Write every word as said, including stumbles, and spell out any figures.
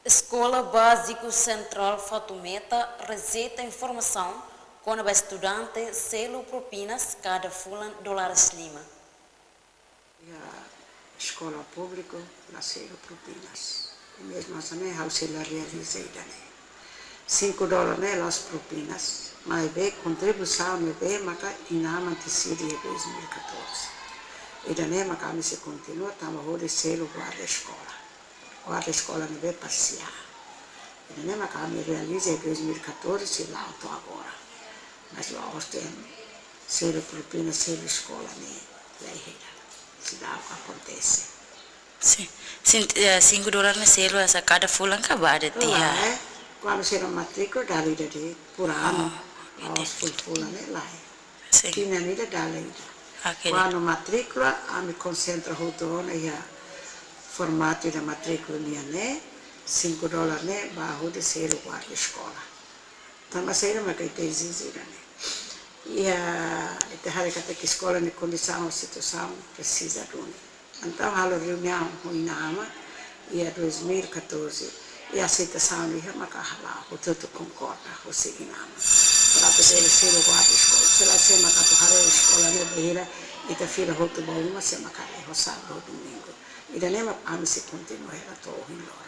Eskola Báziku Sentrál Fatumeta rejeita informasaun kona-ba estudante selu propinas kada fulan dólares lima. Iha eskola públiku la selu propinas. I mezmu hanesan ne'e ha'u sei la realiza ida-ne'e. Sinku dólar ne'e la'ós propinas, maibé kontribuisaun ne'ebé maka inan-aman deside iha dois mil e catorze. Ida-ne'e maka ami sei kontinua tanba hodi selu guarda eskola. Guarda eskola ne'ebé parsiál. Ida-ne'e maka ami realiza iha dois mil e catorze, sei la'o to'o agora. Mas la'ós dehan selu propina, selu eskola ne'e la iha hela. Seidauk akontese. Sin, sin, eh, sinku dólar ne'e selu hanesan kada fulan ka ba de'it? Lae, eh? Kuandu selu matríkula dala ida de'it, por anu. Oh, la'ós fulan-fulan ne'e lae. Sin. Tinan ida dala ida. Oke. Kuandu matríkula, ami konsentra hotu ona iha formatu ida matríkula nian ne'e, sinku dólar ne'e ba hodi selu guarda eskola. Tanba saida maka ita ezije ida-ne'e? Iha, ita haree katak eskola nia kondisaun, situasaun presiza duni. Entaun halo reuniaun ho inan-aman iha dois mil e catorze. I aseitasaun iha maka hala'o, hotu-hotu konkorda hosi inan-aman. Para atu bele selu guarda eskola. Se lae, sé maka atu haree eskola ne'e bainhira ita fila hotu ba uma, sé maka haree ho sábadu ho domingu. Ida-ne'e mak ami sei kontinua hela to'o ohin loron.